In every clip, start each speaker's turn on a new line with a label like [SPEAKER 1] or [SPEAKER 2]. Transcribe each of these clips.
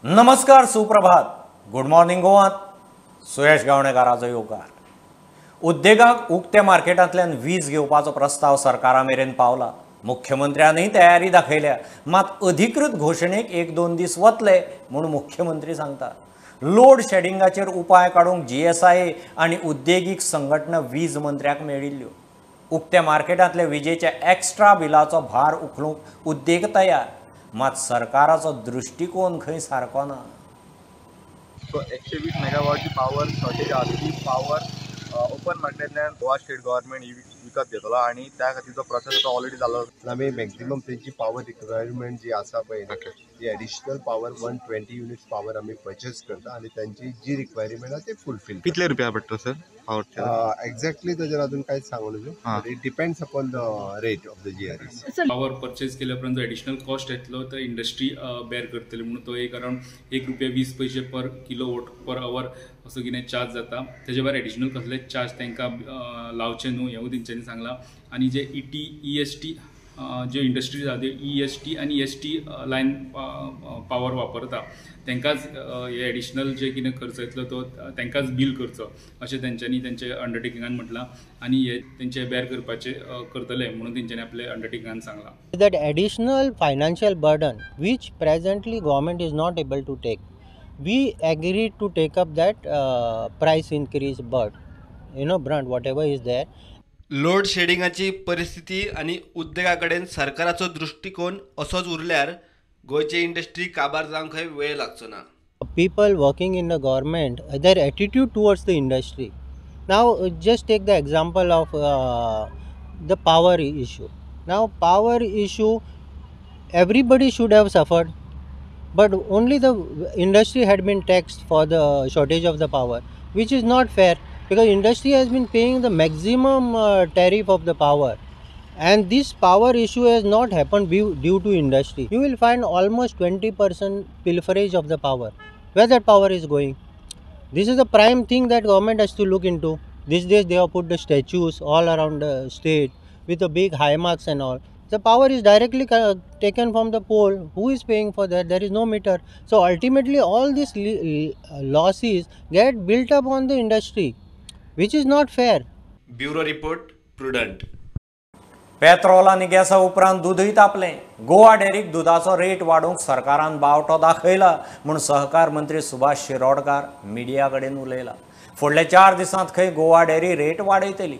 [SPEAKER 1] नमस्कार, सुप्रभात, good morning गोवात. सुयश गावणेकाराचो येवकार. उद्देगाक उक्त्या मार्केटांतल्यान वीज घेवपाचो प्रस्ताव सरकारा मेरेन पावला. मुख्यमंत्र्यांनीय तयारी दाखयल्या, मात अधिकृत घोशणेक एक दोन दीस वतले म्हूण मुख्यमंत्री सांगता. लोड शेडिंगाचेर उपाय काडूंक GSIA आनी उद्देगीक संघटना वीज मंत्र्याक मेळिल्ल्यो. उक्त्या मार्केटांतल्या विजेच्या एक्स्ट्रा बिलाचो भार उखलूंक उद्देग तयार, मात सरकाराचो दृश्टिकोन खंय सारको ना.
[SPEAKER 2] सो 120 मेगावॉटची पावर शॉर्टेज आसा ती पावर ओपन मार्केटांतल्यान गोवा स्टेट गव्हर्नमेंट ही विकत घेतलो आनी त्या खातीर जो प्रोसेस आसा ऑलरेडी जालो.
[SPEAKER 3] आमी मॅक्झिमम तेंची पावर रिक्वायरमेंट जी आसा पळय ती एडिशनल पावर 120 युनिट्स पावर आमी परचेस करता आनी तांची जी रिक्वायरमेंट आसा ती फुलफील.
[SPEAKER 2] कितले रुपया पडटा सर पावर?
[SPEAKER 3] एक्झॅक्टली ताजेर अजून कांयच सांगू नजो, it depends upon the rate of the GRS.
[SPEAKER 4] Power purchase केल्या उपरांत जो एडिशनल कॉस्ट येतलो तो इंडस्ट्री बेर करतली म्हणून तो एक अरावंड 1 रुपया 20 पयशे पर किलो वोट पर our असो कितें चार्ज जाता. तेजे भायर एडिशनल कसलेच चार्ज तांकां लावचे न्हू हेंवूय तेंच्यांनी सांगलां. आनी जे ET EST ज्यो इंडस्ट्रीज आहा त्यो EST आनी ST line power वापरता तांकांच हे एडिशनल जे कितें खर्च येतलो तो तांकांच बील करचो अशें तेंच्यांनी तेंचे अंडरटेकिंगान म्हटलां आनी हे तेंचे बेर करपाचे करतले म्हणून तेंच्यांनी आपले अंडरटेकिंगान सांगलां.
[SPEAKER 5] That additional financial burden which presently government is not able to take, we agreed to take up that price increase, but brand whatever is there.
[SPEAKER 6] Load शेडिंगाची परिस्थिती आनी उद्देगा कडेन सरकाराचो दृश्टिकोन असोच उरल्यार गोंयची इंडस्ट्री काबार जावंक खंय वेळ लागचो ना.
[SPEAKER 5] People working in the government, their attitude towards the industry. Now just take the example of the power issue. Now power issue, everybody should have suffered, but only the industry had been taxed for the shortage of the power, which is not fair, because industry has been paying the maximum tariff of the power, and this power issue has not happened due to industry. You will find almost 20% pilferage of the power. Where that power is going? This is the prime thing that government has to look into. These days they have put the statues all around the state with the big high marks and all. The power is directly taken from the pole. Who is paying for that? There is no meter. So ultimately all these losses get built up on the industry, which is not fair.
[SPEAKER 6] Bureau report, Prudent.
[SPEAKER 1] Petrol आनी गॅसा उपरांत दूदय तापलें. Goa डेरीक दुदाचो rate वाडोवंक सरकारान बावटो दाखयला म्हूण सहकार मंत्री Subhash Shirodkar media कडेन उलयला. फुडल्या 4 दिसांत खंय गोवा डेरी रेट वाडयतली.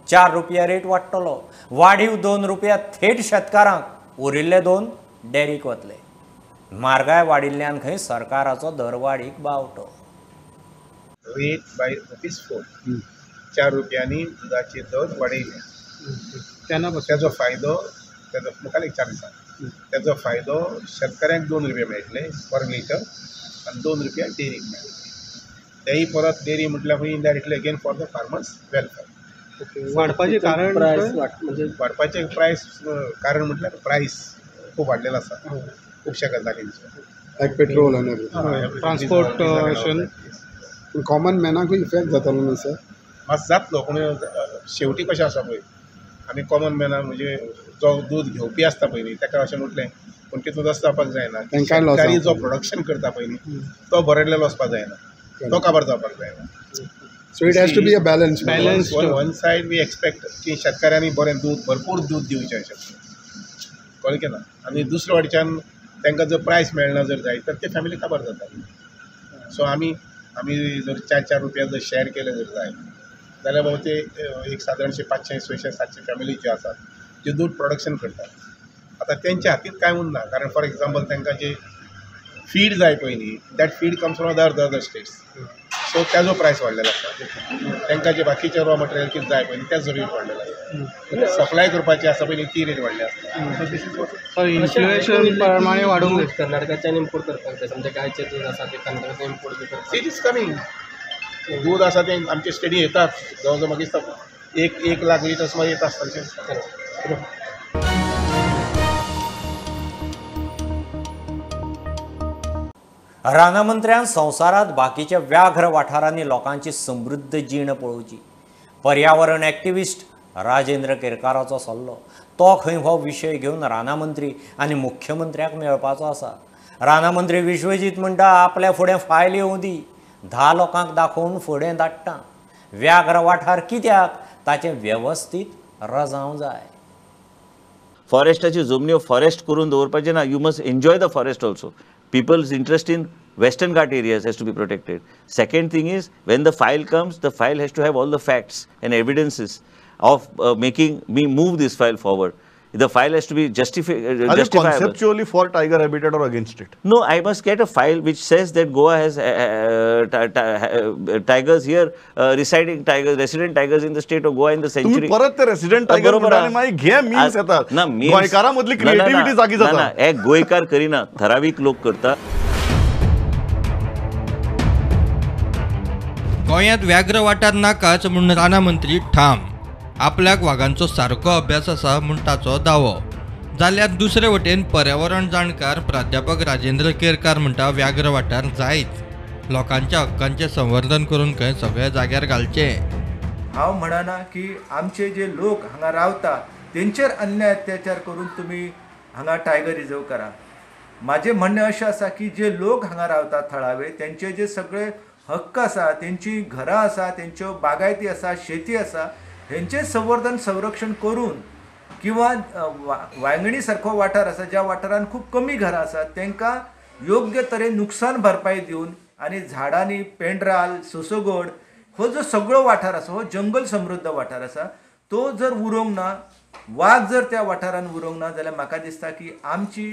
[SPEAKER 1] 4 रुपया रेट वाडटलो. वाडीव 2 रुपया थेट शेतकारांक, उरिल्ले 2 डेरीक वतले. म्हारगाय वाडिल्ल्यान खंय सरकाराचो दरवाडीक बावटो.
[SPEAKER 7] रेट बाय ₹4, 4 रुपयांनी दुदाचे दर वाडयले. त्याचो फायदो त्याचो मुखार एक 4 दिसां त्याचो फायदो शेतकऱ्यांक 2 रुपया मेळटले पर लिटर आनी 2 रुपया डेरीक मेळटले. तेय परत डेरी म्हटल्यार खंय indirectly again for the farmers welfare.
[SPEAKER 8] वाडपाचें कारण
[SPEAKER 7] म्हणजे वाडपाचें प्रायस कारण म्हटल्यार प्रायस खूब वाडलेलो आसा खुबश्या गजालींचो,
[SPEAKER 9] लायक पेट्रोल आनी
[SPEAKER 8] ट्रान्सपोर्टेशन.
[SPEAKER 9] कॉमन मॅनाकूय इफेक्ट जातलो न्हू सर?
[SPEAKER 7] मातसो जातलो, पूण शेवटी कशें आसा पळय, आमी कॉमन मॅनाक म्हणजे जो दूद घेवपी आसता पळय न्ही ताका अशें म्हटलें, पूण तितूंत अशें जावपाक जायना. शेतकारी जो प्रोडक्शन करता पळय न्ही तो बरडलेलो वचपाक जायना, तो काबार जावपाक जायना.
[SPEAKER 9] So it has to be a balance.
[SPEAKER 8] Balance.
[SPEAKER 7] One side we expect की शेतकऱ्यांनी बरें दूद, भरपूर दूद दिवचें अशें, कळ्ळें की ना, आनी दुसरे वटच्यान तांकां जर प्रायस मेळना जर जायत तर ते फॅमिली काबार जाता. सो आमी आमी जर 4-4 रुपया जर शेअर केले जर जायत जाल्यार बाबा ते एक सादारणशे 500, 600, 700 फॅमिली ज्यो आसात ज्यो दूद प्रोडक्शन करतात, आतां तेंच्या हातींत कांय उरना. कारण फॉर एग्जाम्पल तांकां जे फीड जाय पळय न्ही, that feed comes from other states, so त्याचो प्रायस वाडलेलो आसा. तांकां जे बाकीचे रॉ मटेरियल कितें जाय पळय न्ही त्याचो रेट वाडलेलो आसा. सप्लाय करपाची आसा पळय न्ही ती रेट वाडली आसता.
[SPEAKER 8] इन्फ्लेशन प्रमाणे वाडोवंक
[SPEAKER 10] कर्नाटकाच्यान इम्पोर्ट करपाक जाय, समजा गायचें दूद आसा तें कर्नाटकाच्यान इम्पोर्ट बी करपाक.
[SPEAKER 7] It is coming. दूद आसा तें आमचे स्टेडी येतात जवळ जवळ मागीर 1 लाख लिटर्स मागीर येता आसतलें.
[SPEAKER 1] रानमंत्र्यान संवसारांत बाकीच्या व्याघ्र वाठारांनी लोकांची समृद्ध जीण पळोवची. पर्यावरण एक्टिविस्ट राजेंद्र केरकाराचो सल्लो, तो खंय हो विशय घेवन रानमंत्री आनी मुख्यमंत्र्याक मेळपाचो आसा. रानां मंत्री विश्वजीत म्हणटा आपल्या फुडें फायल येवं दी, 10 लोकांक दाखोवन फुडें धाडटा. व्याघ्र वाठार कित्याक ताचें वेवस्थीत रजांव जाय.
[SPEAKER 11] फॉरेस्टाची जमन्यो फॉरेस्ट करून दवरपाचें ना. You must enjoy the forest also. People's interest in Western Ghat areas has to be protected. Second thing is, when the file comes, the file has to have all the facts and evidences of making me move this file forward. The file has to be justifiable.
[SPEAKER 12] Are you conceptually for tiger habitat or against it?
[SPEAKER 11] No, I must get a file which says that Goa has tigers here, residing tigers, resident tigers in the state of Goa in the century.
[SPEAKER 12] परत ते resident tiger म्हणटाले मागीर घे memes येतात.
[SPEAKER 11] ना,
[SPEAKER 12] गोंयकारां मदली creativity जागी जाता.
[SPEAKER 11] ना, हे गोंयकार करिना, ठरावीक लोक करता.
[SPEAKER 13] गोंयांत व्याघ्र वाठार नाकाच म्हूण रानां मंत्री ठाम. आपल्याक वागांचो सारको अभ्यास आसा म्हूण ताचो दावो. जाल्यार दुसरे वटेन पर्यावरण जाणकार प्राध्यापक राजेंद्र केरकार म्हणटा व्याघ्र वाठार जायच, लोकांच्या हक्कांचें संवर्धन करून खंय सगळ्या जाग्यार घालचें.
[SPEAKER 14] हांव म्हणना की आमचे जे लोक हांगा रावता तेंचेर अन्याय अत्याचार करून तुमी हांगा टायगर रिजर्व करा. म्हाजें म्हणणें अशें आसा की जे लोक हांगा रावता थळावे तेंचे जे सगळे हक्क आसा, तेंची घरां आसा, तेंच्यो बागायती आसा, शेती आसा, हेंचें संवर्धन संरक्षण करून किंवा वांयगणी सारको वाठार आसा ज्या वाठारान खूब कमी घरां आसात तांकां योग्य तरेन नुकसान भरपाई दिवन आनी झाडांनी पेंड्राल सोसोगड हो जो सगळो वाठार आसा हो जंगल समृद्ध वाठार आसा तो जर उरोंक ना, वाग जर त्या वाठारान उरोंक ना जाल्यार म्हाका दिसता की आमची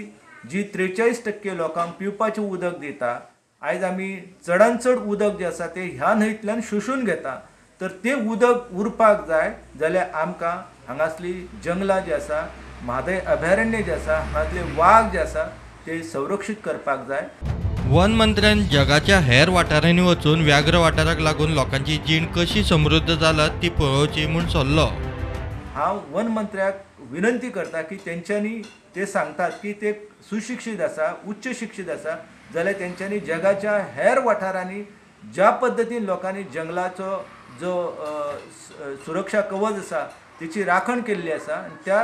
[SPEAKER 14] जी 43% लोकांक पिवपाचें उदक दिता, आयज आमी चडान चड उदक जें आसा तें ह्या न्हंयतल्यान शोशून घेता, तर तें उदक उरपाक जाय जाल्यार आमकां हांगासली जंगलां जी आसा, म्हादय अभयारण्य जें आसा, हांगासले वाग जे आसा ते संरक्षीत करपाक जाय.
[SPEAKER 13] वन मंत्र्यान जगाच्या हेर वाठारांनी वचून व्याघ्र वाठाराक लागून लोकांची जीण कशी समृद्ध जाला ती पळोवची म्हूण सल्लो.
[SPEAKER 14] हांव वन मंत्र्याक विनंती करता की तेंच्यांनी ते सांगतात की ते सुशिक्षीत आसा, उच्च शिक्षीत आसा, जाल्यार तेंच्यांनी जगाच्या हेर वाठारांनी ज्या पद्दतीन लोकांनी जंगलाचो जो सुरक्षा कवच आसा तेची राखण केल्ली आसा आनी त्या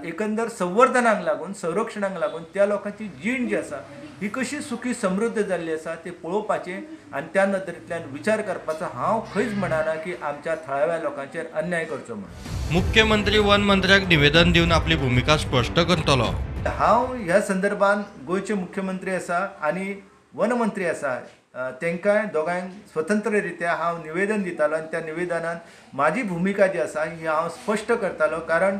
[SPEAKER 14] एकंदर संवर्धनाक लागून संरक्षणाक लागून त्या लोकांची जीण जी आसा ही कशी सुखी समृद्ध जाल्ली आसा ते पळोवपाचें आनी त्या नदरेंतल्यान विचार करपाचो. हांव खंयच म्हणना की आमच्या थळाव्या लोकांचेर अन्याय करचो म्हणून.
[SPEAKER 13] मुख्यमंत्री वन मंत्र्याक निवेदन दिवन आपली भुमिका स्पश्ट करतलो.
[SPEAKER 14] हांव ह्या संदर्भान गोंयचे मुख्यमंत्री आसा आनी वन मंत्री आसा तांकां दोगांक स्वतंत्र रित्या हांव निवेदन दितालो आनी त्या निवेदनान म्हाजी भुमिका जी आसा ही हांव स्पश्ट करतालो. कारण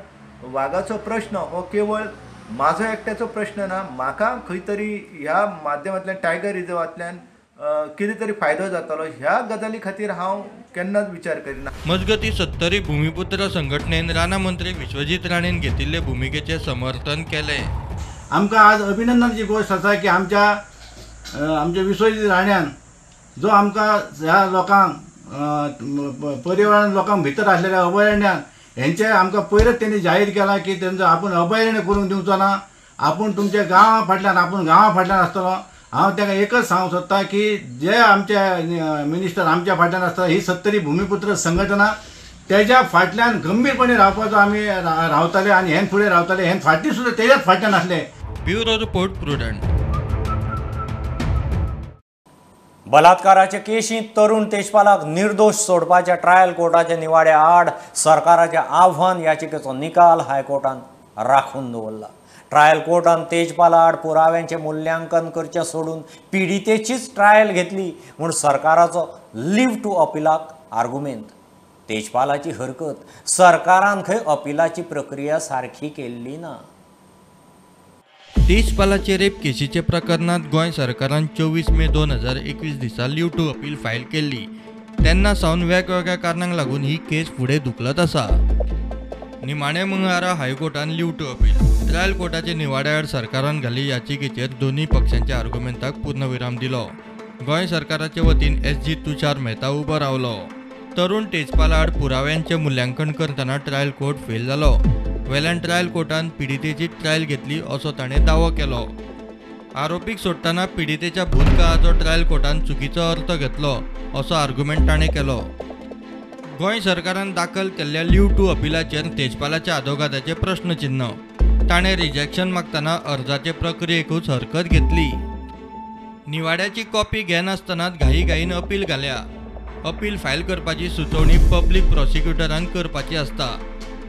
[SPEAKER 14] वागाचो प्रश्न हो केवळ म्हाजो एकट्याचो प्रश्न ना, म्हाका खंय तरी ह्या माध्यमांतल्यान टायगर रिजर्वांतल्यान कितें तरी फायदो जातलो ह्या गजाली खातीर हांव केन्नाच विचार करिना.
[SPEAKER 13] मजगतीं सत्तरी भूमिपुत्र संघटनेन रानां मंत्री विश्वजीत राणेन घेतिल्ले भुमिकेचें समर्थन केलें.
[SPEAKER 15] आमकां आज अभिनंदनाची गोश्ट आसा की आमच्या आमच्या विश्वजीत राण्यान जो आमकां ह्या लोकांक पर्यावरण लोकांक भितर आसलेल्या अभयारण्यान हेंचे आमकां पयरच तेणी जाहीर केलां की तेंचो आपूण अभयारण्य करूंक दिवचो ना, आपूण तुमच्या गांवा फाटल्यान आपूण गांवा फाटल्यान आसतलो. हांव ताका एकच सांगूंक सोदता की जे आमचे मिनिस्टर आमच्या फाटल्यान आसता ही सत्तरी भूमिपुत्र संघटना तेज्या फाटल्यान गंभीरपणे रावपाचो आमी रावताले आनी हेन फुडें रावताले, हेन फाटीं सुद्दां तेज्याच फाटल्यान आसले.
[SPEAKER 13] Bureau report, Prudent.
[SPEAKER 1] बलात्काराचे केशींत तरुण तेजपालाक निर्दोष सोडपाच्या ट्रायल कोर्टाच्या निवाड्या आड सरकाराच्या आव्हान याचिकेचो निकाल हायकोर्टान राखून दवरला. ट्रायल कोर्टान तेजपाला आड पुराव्यांचें मुल्यांकन करचें सोडून पिडितेचीच ट्रायल घेतली म्हूण सरकाराचो लीव टू अपिलाक आर्गुमेंत. तेजपालाची हरकत सरकारान खंय अपिलाची प्रक्रिया सारकी केल्ली ना.
[SPEAKER 13] तेजपालाचे रेप केशीचे प्रकरणात गोंय सरकारान 24 मे 2021 दिसा लीव टू अपील फायल केल्ली. तेन्ना सावन वेगवेगळ्या कारणांक लागून ही केस फुडें धुकलत आसा. निमाणे मंगळारा हायकोर्टान लीव टू अपील ट्रायल कोर्टाचे निवाड्याआड सरकारान घाल्ली याचिकेचेर दोनूय पक्षांच्या आर्गुमेंताक पूर्णविराम दिलो. गोंय सरकाराचे वतीन SG Tushar Mehta उबो रावलो. तरुण तेजपाला आड पुराव्यांचें मुल्यांकन करतना ट्रायल कोर्ट फेल जालो. वेल्यान ट्रायल कोर्टान पिडितेची ट्रायल घेतली असो ताणें दावो केलो. आरोपीक सोडटना पिडितेच्या भूतकाळाचो ट्रायल कोर्टान चुकीचो अर्थ घेतलो असो आर्ग्युमेंट ताणें केलो. गोंय सरकारान दाखल केल्ल्या लीव टू अपिलाचेर तेजपालाच्या आदोगादाचें प्रश्नचिन्ह. ताणें रिजेक्शन मागतना अर्जाचे प्रक्रियेकूच हरकत घेतली. निवाड्याची कॉपी घेनासतनाच घाईघाईन अपील घाल्या. अपील फायल करपाची सुचोवणी पब्लीक प्रॉसिक्युटरान करपाची आसता.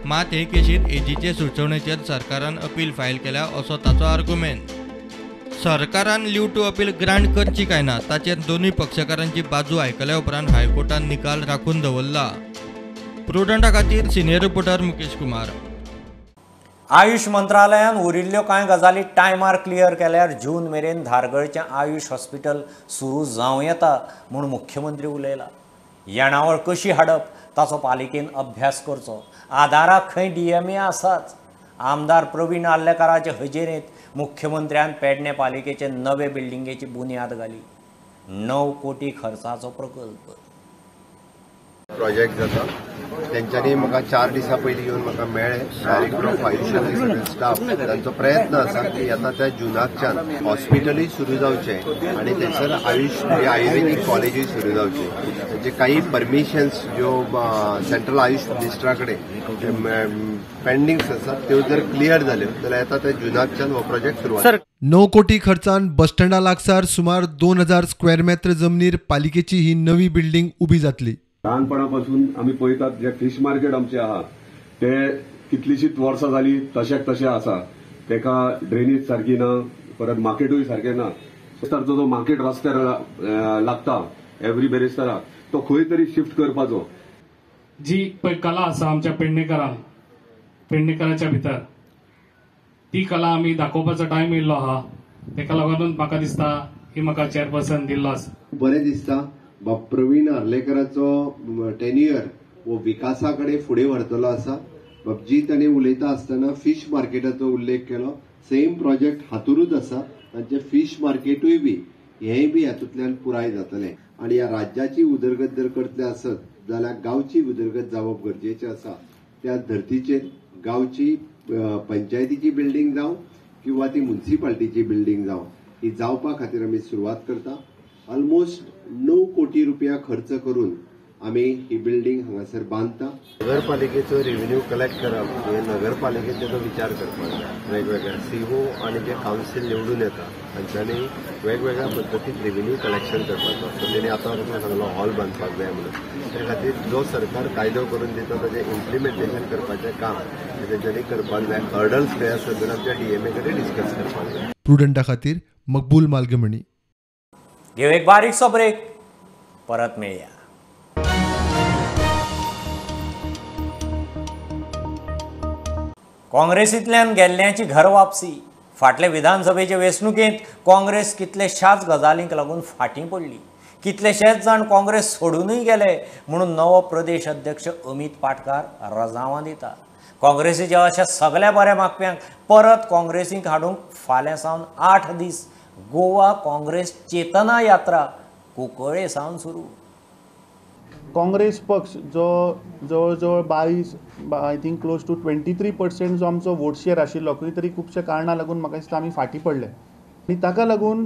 [SPEAKER 13] मात हे केशींत एजीचे सुचोवणेचेर सरकारान अपील फायल केल्या असो ताचो आर्ग्युमेंट. सरकारान लीव टू अपील ग्रांट करची काय ना ताचेर दोनूय पक्षकारांची बाजू आयकल्या उपरांत हायकोर्टान निकाल राखून दवरला. प्रुडंटा खातीर सिनियर रिपोर्टर मुकेश कुमार.
[SPEAKER 1] आयुष मंत्रालयान उरिल्ल्यो कांय गजाली टायमार क्लियर केल्यार जून मेरेन धारगळचें आयुष हॉस्पिटल सुरू जावं येता म्हूण मुख्यमंत्री उलयला. येणावळ कशी हाडप ताचो पालिकेन अभ्यास करचो. आदाराक खंय डीएमए आसाच. आमदार प्रवीण आर्लेकाराचे हजेरेंत मुख्यमंत्र्यान पेडणे पालिकेचे नवे बिल्डिंगेची बुन्याद घाली. 9 कोटी खर्चाचो प्रकल्प.
[SPEAKER 3] प्रोजेक्ट जाता तेंच्यांनी म्हाका 4 दिसां पयलीं येवन म्हाका मेळ्ळे. डायरेक्टर ऑफ आयुष आनी सगळे स्टाफ तांचो प्रयत्न आसा की आतां त्या जुनाकच्यान हॉस्पिटलूय सुरू जावचें आनी थंयसर आयुष आयुर्वेदीक कॉलेजूय सुरू जावचें. तांचे काही परमिशन्स ज्यो सेंट्रल आयुष मिनिस्टरा कडेन पेंडिंग्स आसात त्यो जर क्लियर जाल्यो जाल्यार आतां त्या जुनाकच्यान हो प्रोजेक्ट सुरू जाता.
[SPEAKER 16] 9 कोटी खर्चान बसस्टँडा लागसार सुमार 2000 स्क्वेअर मेत्र जमनीर पालिकेची ही नवी बिल्डिंग उबी जातली.
[SPEAKER 17] लहानपणापासून आमी पळयतात जे फिश मार्केट आमचे आहा ते कितलीशीच वर्सां जाली तशाक तशें आसा. तेका ड्रेनेज सारकी ना, परत मार्केटूय सारकें ना. बेरेस्तारचो जो मार्केट रस्त्यार लागता एवरी बेरेस्तारा तो खंय तरी शिफ्ट करपाचो.
[SPEAKER 18] जी पळय कला आसा आमच्या पेडणेकरांक, पेडणेकराच्या भितर ती कला आमी दाखोवपाचो टायम येयल्लो आहा. तेका लागून म्हाका दिसता ही म्हाका चेअरपर्सन दिल्लो आसा.
[SPEAKER 3] बरें दिसता बाब प्रवीण आर्लेकराचो टेन्युअर हो विकासा कडेन फुडें व्हरतलो आसा. बाब जी ताणें उलयता आसतना फिश मार्केटाचो उल्लेख केलो. सेम प्रोजेक्ट हातूरूच आसा. तांचे फिश मार्केटूय बी हेंय बी हातूंतल्यान पुराय जातलें. आनी ह्या राज्याची उदरगत जर करतले आसत जाल्यार गांवची उदरगत जावप गरजेचें आसा. त्या धर्तीचेर गांवची पंचायतीची बिल्डींग जावं किंवा ती म्युनिसिपालिटीची बिल्डींग जावं ही जावपा खातीर आमी सुरवात करता. ऑलमोस्ट 9 कोटी रुपया खर्च करून आमी ही बिल्डींग हांगासर बांदता. नगरपालिकेचो रेव्हेन्यू कलेक्ट करप हे नगरपालिकेन तेजो विचार करपाक जाय. वेगवेगळ्या सीओ आनी जे कावन्सील निवडून येता तांच्यांनी वेगवेगळ्या पद्दतीन रेव्हेन्यू कलेक्शन करपाचो आसता. तेणी आतां सांगलो हॉल बांदपाक जाय म्हणून. त्या खातीर जो सरकार कायदो करून दिता ताजें इम्प्लिमेंटेशन करपाचें काम तेंच्यांनी करपाक जाय. हर्डल्स खंय आसत जाल्यार आमच्या डीएमए कडेन डिस्कस करपाक जाय.
[SPEAKER 16] प्रुडंटा खातीर मकबूल मालगमणी.
[SPEAKER 1] घेऊ एक बारीकसो ब्रेक, परत मेळया. काँग्रेसींतल्यान गेल्ल्यांची घर वापसी. फाटले विधानसभेचे वेंचणुकेंत काँग्रेस कितलेशाच गजालींक लागून फाटीं पडली. कितलेशेच जाण काँग्रेस सोडूनय गेले म्हणून नवो प्रदेश अध्यक्ष अमित पाटकार रजावां दिता. काँग्रेसीच्या अशा सगळ्या बऱ्या मागप्यांक परत काँग्रेसीक हाडूंक फाल्यां सावन 8 दीस गोवा काँग्रेस चेतना यात्रा कुंकळे सावन सुरू.
[SPEAKER 19] काँग्रेस पक्ष जो जवळ जवळ 22 I think close to 23% जो आमचो वोट शेअर आशिल्लो खंय तरी खुबश्या कारणां लागून म्हाका दिसता आमी फाटीं पडले. आनी ताका लागून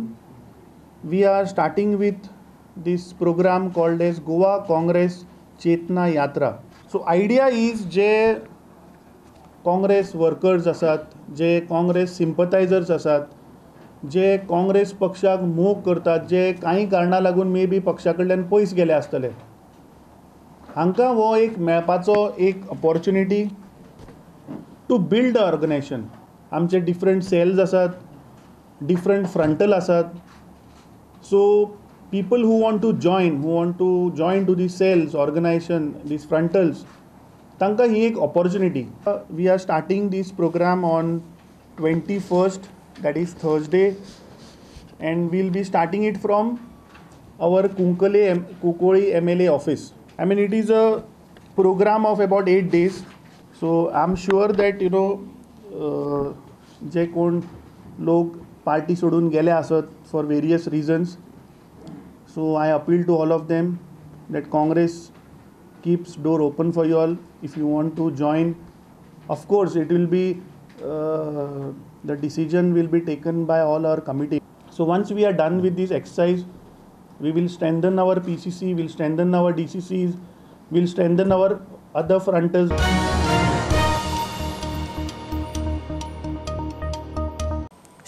[SPEAKER 19] we are starting with this programme called as Goa Congress Chetna Yatra. So idea is J Congress workers आसात, जे काँग्रेस सिम्पथायझर्स आसात, जे काँग्रेस पक्षाक मोग करतात, जे कांय कारणां लागून मे बी पक्षा कडल्यान पयस गेले आसतले, हांकां हो एक मेळपाचो एक opportunity to build a organisation. आमचे डिफरंट सेल्स आसात, डिफरंट फ्रंटल आसात. So people who want to join, who want to join to these cells organisation, these frontals, तांकां ही एक opportunity. We are starting this programme on 21st, that is Thursday, and we'll be starting it from our Kunkoli MLA office. I mean, it is a program of about 8 days, so I'm sure that you know जे कोण लोक party सोडून गेले आसत for various reasons, so I appeal to all of them that Congress keeps door open for you all. If you want to join, of course it will be the decision will be taken by all our committee. So once we are done with this exercise, we will strengthen our PCC, we will strengthen our DCCs, we will strengthen our other frontals.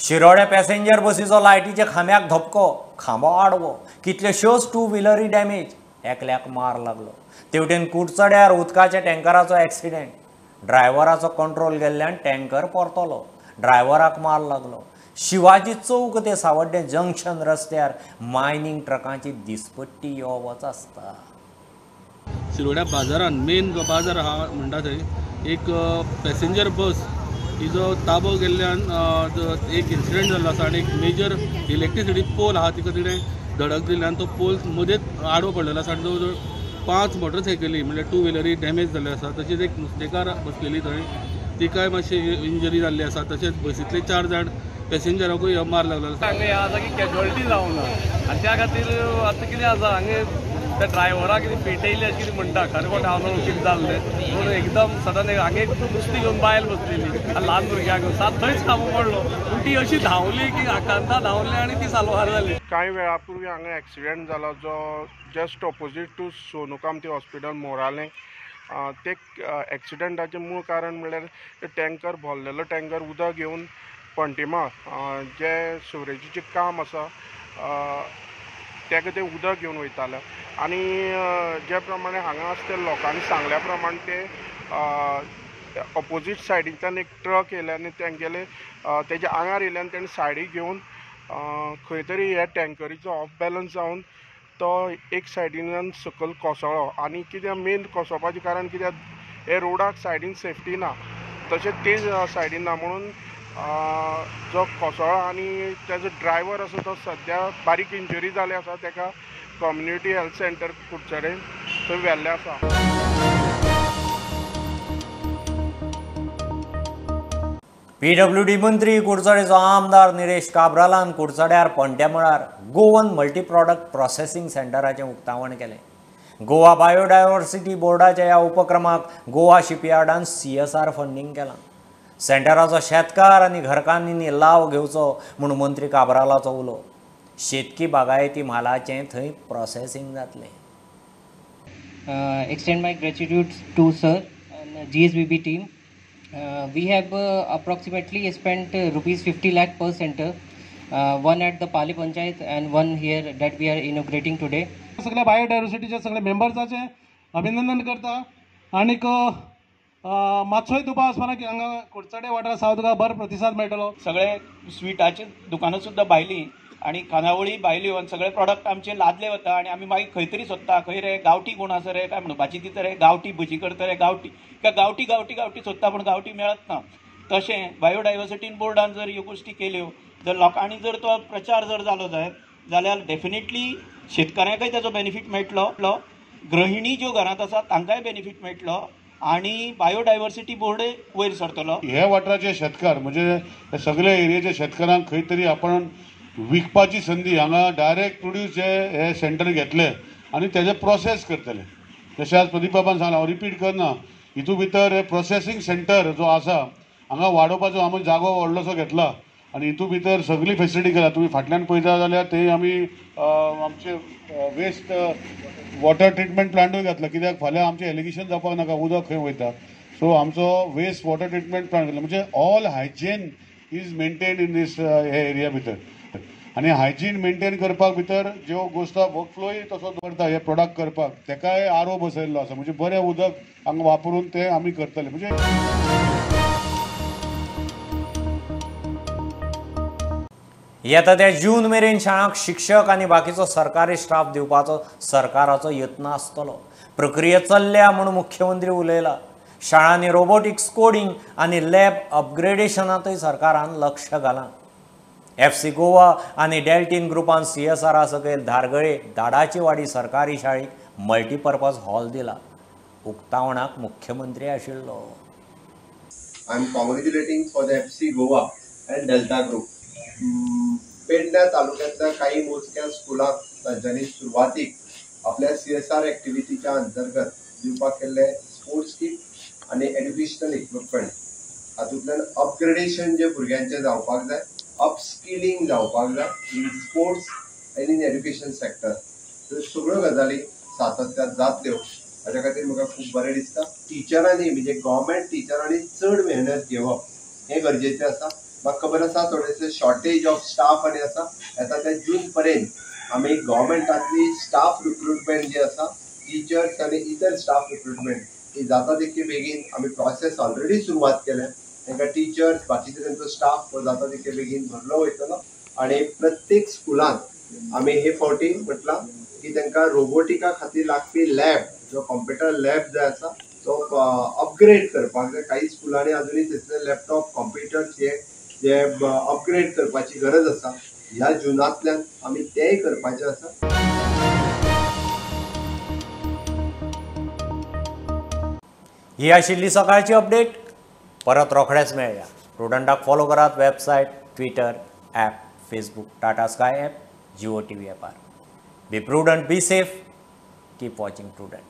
[SPEAKER 1] शिरोड्या passenger बसीचो लायटीच्या खांब्याक धपको, खांबो आडवो, कितल्योश्योच two व्हिलरी damage, एकल्याक मार लागलो. तेवटेन कुडचड्यार उदकाच्या टँकराचो एक्सिडेंट, ड्रायव्हराचो कंट्रोल गेल्ल्यान टँकर परतलो, ड्रायव्हराक मार लागलो. शिवाजी चौक ते सावड्डें जंक्शन रस्त्यार मायनींग ट्रकांची दिसपट्टी यो वच आसता.
[SPEAKER 20] शिरोड्या बाजारान मेन जो बाजार आहा म्हणटा थंय एक पॅसेंजर बस हिजो ताबो गेल्ल्यान एक इन्सिडंट जाल्लो आसा आनी एक मेजर इलेक्ट्रिसिटी पोल आहा तिका तिणें धडक दिल्ल्यान तो पोल मदेंच आडवो पडलेलो आसा आनी जवळ जवळ 5 मोटरसायकली म्हणल्यार टू व्हिलरी डॅमेज जाल्ल्यो आसा. तशेंच एक नुस्तेकार बसलेली थंय तिकाय मातशी इंजरी जाल्ली आसा. तशेंच बसींतले 4 जाण पॅसेंजराकूय मार लागलो आसा.
[SPEAKER 21] हांगा हें आसा की कॅज्युअलिटी जावंक ना आनी त्या खातीर आतां कितें आसा हांगा त्या ड्रायव्हराक कितें पेटयली अशें कितें म्हणटा, खरें कोण हांव न्हू कितें जाल्लें पूण एकदम सडन हांगा एक नुस्तें घेवन बायल बसलेली आनी ल्हान भुरग्याक घेवन सात थंयच खांबो पडलो पूण ती अशी धांवली की आकांता धांवली आनी ती साल्वार जाली.
[SPEAKER 22] कांय वेळा पूर्वी हांगा एक्सिडंट जालो जो just opposite to Sonu Kamthi hospital मोरालें. ते एक्सिडंटाचें मूळ कारण म्हणल्यार टँकर भरलेलो टँकर उदक घेवन पंटिमा जे सिवरेजीचें काम आसा तेका ते उदक घेवन वयताले आनी जे प्रमाणे हांगा आसा ते लोकांनी सांगल्या प्रमाणे ते ऑपोजीट सायडींतल्यान एक ट्रक येयले आनी तेंगेले तेज्या आंगार येयले आनी तेणें सायडीक घेवन खंय तरी ह्या टँकरीचो ऑफ बॅलन्स जावन तो एक सायडीन सकयल कोसळ्ळो. आनी कित्याक मेन कोसळपाचें कारण कित्याक हे रोडाक सायडीन सेफ्टी ना, तशेंच ते सायडीन ना म्हणून जो कोसळ्ळो आनी तेजो ड्रायव्हर आसा तो सद्या बारीक इंजरी जाली आसा, तेका कम्युनिटी हेल्थ सेंटर कुडचडें थंय व्हेल्लें आसा.
[SPEAKER 1] पीडब्ल्यूडी मंत्री कुडचडेचो आमदार Niresh काब्रालान कुडचड्यार पणट्या Goan multi product processing सेंटराचें उक्तावण केलें. गोवा बायोडायव्हर्सिटी बोर्डाच्या ह्या उपक्रमाक गोवा शिपयार्डान CSR funding केलां. सेंटराचो शेतकार आनी घरकान्नींनी लाव घेवचो म्हूण मंत्री काब्रालाचो उलो. शेतकी बागायती म्हालाचें थंय प्रोसेसिंग जातलें.
[SPEAKER 23] Extend my gratitude to sir and GSBB team. We have approximately spent rupees 50 lakh per center, one at the Pali Panchayat and one here that we are inaugurating today.
[SPEAKER 8] सगळ्या बायोडायव्हर्सिटीच्या सगळ्या मेंबर्साचे अभिनंदन करता आनीक मातसोय दुबाव आसपाना की हांगा कुडचडे वाठार सावन तुका बरो प्रतिसाद मेळटलो.
[SPEAKER 24] सगळे स्विटाचे दुकानां सुद्दां भायलीं आनी खानावळी भायल्यो आनी सगळे प्रॉडक्ट आमचे लादले वता आनी आमी मागीर खंय तरी सोदता खंय रे गांवठी कोण आसा रे काय म्हणपाची दिता रे गांवठी भजी करता रे गांवठी काय गांवठी गांवठी गांवठी सोदता पूण गांवठी मेळत ना. तशें बायोडायवर्सिटी बोर्डान जर ह्यो गोश्टी केल्यो जर लोकांनी जर तो प्रचार जर जालो जायत जाल्यार डेफिनेटली शेतकाऱ्यांकय ताचो बेनिफीट मेळटलो, गृहिणी ज्यो घरांत आसा तांकांय बेनिफीट मेळटलो आनी बायोडायवर्सिटी बोर्डय वयर सरतलो.
[SPEAKER 25] ह्या वाठाराचे शेतकार म्हणजे सगळे एरियेचे शेतकारांक खंय तरी आपण विकपाची संदी हांगा डायरेक्ट प्रोड्यूस जे हे सेंटर घेतले आनी तेजे प्रोसेस करतले. जशें आज प्रदीप बाबान सांगलां, हांव रिपीट करना, हितू भितर हे प्रोसेसींग सेंटर जो आसा हांगा वाडोवपाचो आमी जागो व्हडलोसो घेतला आनी हितू भितर सगळी फेसिलिटी केला. तुमी फाटल्यान पळयता जाल्यार थंय आमी आमचे वेस्ट वॉटर ट्रिटमेंट प्लांटूय घातला, कित्याक फाल्यां आमचें एलिगेशन जावपाक नाका उदक खंय वयता. सो आमचो वेस्ट वॉटर ट्रिटमेंट प्लांट घातला, म्हणजे all hygiene is maintain in this हे एरिया भितर. आनी हायजीन मेंटेन करपाक भितर ज्यो गोश्ट वर्कफ्लोय तसो दवरता हे प्रोडक्ट करपाक तेकाय आरो बसयल्लो आसा, म्हणजे बरें उदक हांगा वापरून ते आमी करतले. म्हणजे
[SPEAKER 1] येता त्या जून मेरेन शाळांक शिक्षक आनी बाकीचो सरकारी स्टाफ दिवपाचो सरकाराचो यत्न आसतलो. प्रक्रिया चल्ल्या म्हूण मुख्यमंत्री उलयला. शाळांनी रोबोटिक्स कोडिंग आनी लॅब अपग्रेडेशनांतय सरकारान लक्ष घालां. FC Goa आनी डेल्टीन ग्रुपान CSR सकयल धारगळे दाडाची वाडी सरकारी शाळेक मल्टीपर्पज हॉल दिला. उक्तावणाक मुख्यमंत्री आशिल्लो.
[SPEAKER 3] I am congratulating for the FC Goa and Delta group. Pedne तालुक्यातल्या काही मोजक्या स्कुलांक तांच्यांनी सुरवातीक आपल्या CSR एक्टिविटीच्या अंतर्गत दिवपाक केल्ले स्पोर्ट्स किट आनी एड्युकेशनल इक्विपमेंट हातूंतल्यान अपग्रेडेशन जे भुरग्यांचें जावपाक जाय, अपस्किलिंग जावपाक जाय in sports and in education sector, ह्यो सगळ्यो गजाली सातत्यात जातल्यो हाज्या खातीर म्हाका खूब बरें दिसता. टिचरांनी म्हणजे गव्हर्मेंट टिचरांनी चड मेहनत घेवप हें गरजेचें आसा. म्हाका खबर आसा थोडेशे शॉर्टेज ऑफ स्टाफ आनी आसा, येता त्या जून पर्यंत आमी गव्हर्मेंटांतली स्टाफ रिक्रुटमेंट जी आसा, टिचर्स आनी इतर स्टाफ रिक्रुटमेंट ही जाता तितके बेगीन आमी प्रोसेस ऑलरेडी सुरवात केल्या. तांकां टिचर्स बाकीचे तेंचो स्टाफ हो जाता तितके बेगीन भरलो वयतलो. आनी प्रत्येक स्कुलांत आमी हे फावटी म्हटलां की तांकां रोबोटिका खातीर लागपी लॅब, जो कॉम्प्युटर लॅब जाय आसा तो अपग्रेड करपाक जाय. काही स्कुलांनी अजुनूय थंयसर लॅपटॉप कॉम्प्युटर्स हे जे अपग्रेड करपाची गरज आसा. ह्या जुनांतल्यान आमी तेय करपाचें आसा.
[SPEAKER 1] ही आशिल्ली सकाळची अपडेट. परत रोखडेच मेळया. प्रुडंटाक फॉलो करात website, Twitter, app, Facebook, Tata Sky app, Jio TV ॲपार. Be prudent, be safe, keep watching Prudent.